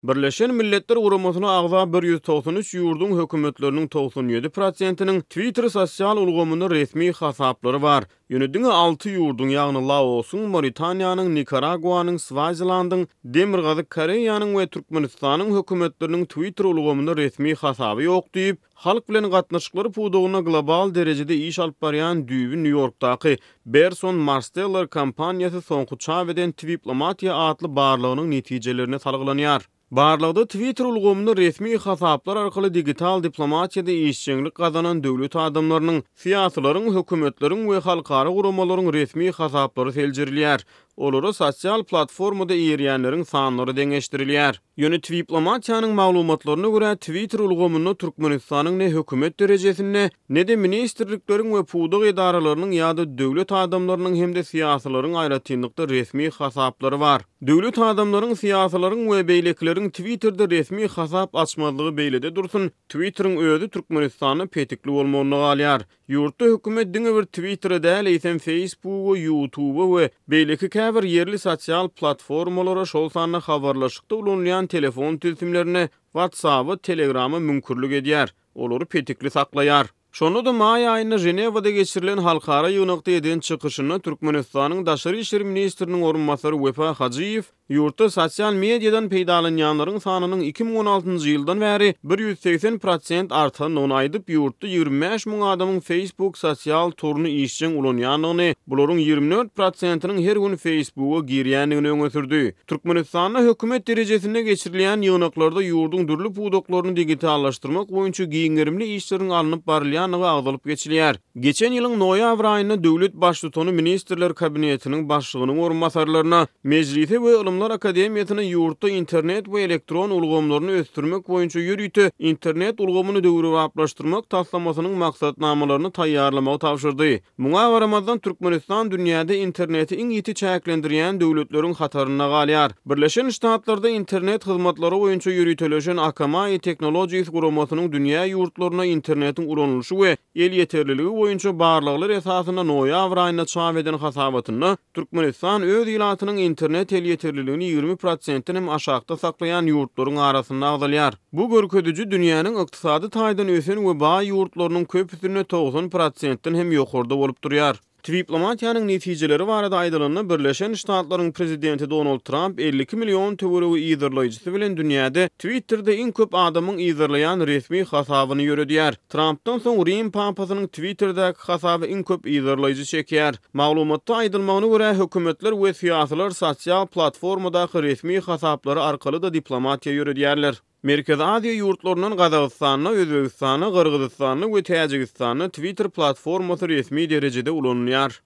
Birleşen Milletler Guramasyna agza 193 ýurduň hökümetleriniň 97 prosentiniň Twitter sosial ulgamynda resmi hasaplary bar. Ýöne diňe alty ýurduň, ýagny Laosyň, Mauritaniýanyň, Nikaraguanyň, Swazilandyň, Demirgazyk Koreýanyň we Türkmenistanyň hökümetleriniň Twitter ulgamynda resmi hasaby ýok diýip, Halk bilen gatnaşyklar pudagynda global derejede iş alyp barýan düýbi Nýu-Ýorkdaky Berson Marsteller kompaniýasy soňky çap eden Twiplomatiýa atly barlagynyň netijelerine salgylanýar. Barlagda Twitter ulgamynda resmi hasaplar arkaly digital diplomatiýada işjeňlik gazanan döwlet adamlarynyň, syýasylaryň, hökümetleriň we halkara guramalaryň resmi hasaplary seljerilýär. Olara sosial platformada eýerýänleriň sanlary deňeşdirilýär. Ýöne Twiplomatiýanyň maglumatlaryna görä, Twitter ulgamynda Türkmenistanyň ne hökümet derejesinde, ne-de ministrlikleriň we pudak edaralarynyň ýa-da döwlet adamlarynyň hem-de syýasylaryň aýratynlykda resmi hasaplary bar. Döwlet adamlaryň, syýasylaryň we beýlekileriň Twitterde resmi hasap açmazlygy beýlede dursun, Twitteriň özi Türkmenistanda petikli bolmagynda galýar. Ýurtda hökümet diňe bir Twittere däl, eýsem Facebooka, YouTubea we beýleki käbir ýerli sosial platformalara, şol sanda habarlaşykda ulanylýan telefon tilsimlerine, WhatsApp-a, Telegram-a müňkürlik edýär, olary petikli saklaýar. Şonda-da maý aýynda Ženewada geçirilen halkara ýygnakda eden çykyşynda Türkmenistanyň daşary işler ministriniň orunbasary Wepa Hajyýew Ýurtda sosial mediadan peýdalanýanlaryň sanynyň 2016-njy ýyldan bäri 180 prosent artandygyny aýdyp, ýurtda 25 müň adamyň Facebook sosial toruny işjeň ulanýandygyny, bularyň 24 prosentiniň her gün Facebooka girýändigini öňe sürdi. Türkmenistanda hökümet derejesinde geçirilýän ýygnaklarda ýurduň dürli pudaklaryny digitallaşdyrmak boýunça giň gerimli işleriň alnyp barylýandygy agzalyp geçilýär. Geçen ýylyň noýabr aýynda döwlet Baştutany Ministrler Kabinetiniň Başlygynyň orunbasarlaryna, Mejlise we Ylymlar akademiýasyna ýurtda internet we elektron ulgamlaryny ösdürmek boýunça ýörite Internet ulgamyny döwrebaplaşdyrmak taslamasynyň maksatnamalaryny taýýarlamagy tabşyrdy. Muňa garamazdan, Türkmenistan dünýäde interneti iň ýiti çäklendirýän döwletleriň hatarynda galýar. Birleşen Ştatlarda internet hyzmatlary boýunça ýöriteleşen Akamai Technologies guramasynyň dünýä ýurtlarynda internetiň ulanylyşy we elýeterliligi boýunça barlaglar esasynda noýabr aýynda çap eden hasabatynda Türkmenistan öz ilatynyň internet elýeterliligini 20 prosentden hem aşakda saklaýan ýurtlaryň arasynda agzalýar. Bu görkeziji dünýäniň ykdysady taýdan ösen we baý ýurtlarynyň köpüsinde 90 prosentden hem ýokarda bolup durýar. Twiplomatiýanyň netijeleri barada aýdylanda, Birleşen Ştatlaryň prezidenti Donald Tramp 52 million töweregi yzarlaýjysy bilen dünýäde Twitterde iň köp adamyň yzarlaýan resmi hasabyny ýöredýär. Trampdan soň Rim papasynyň Twitterdäki hasaby iň köp yzarlaýjy çekýär. Maglumatda aýdylmagyna görä, hökümetler we syýasylar sosial platformadaky resmi hasaplary arkaly-da diplomatiýa ýöredýärler. Merkezi Aziýa ýurtlaryndan Gazagystanda, Özbegistanda, Gyrgyzystanda we Täjigistanda Twitter platformasy resmi derejede ulanylýar.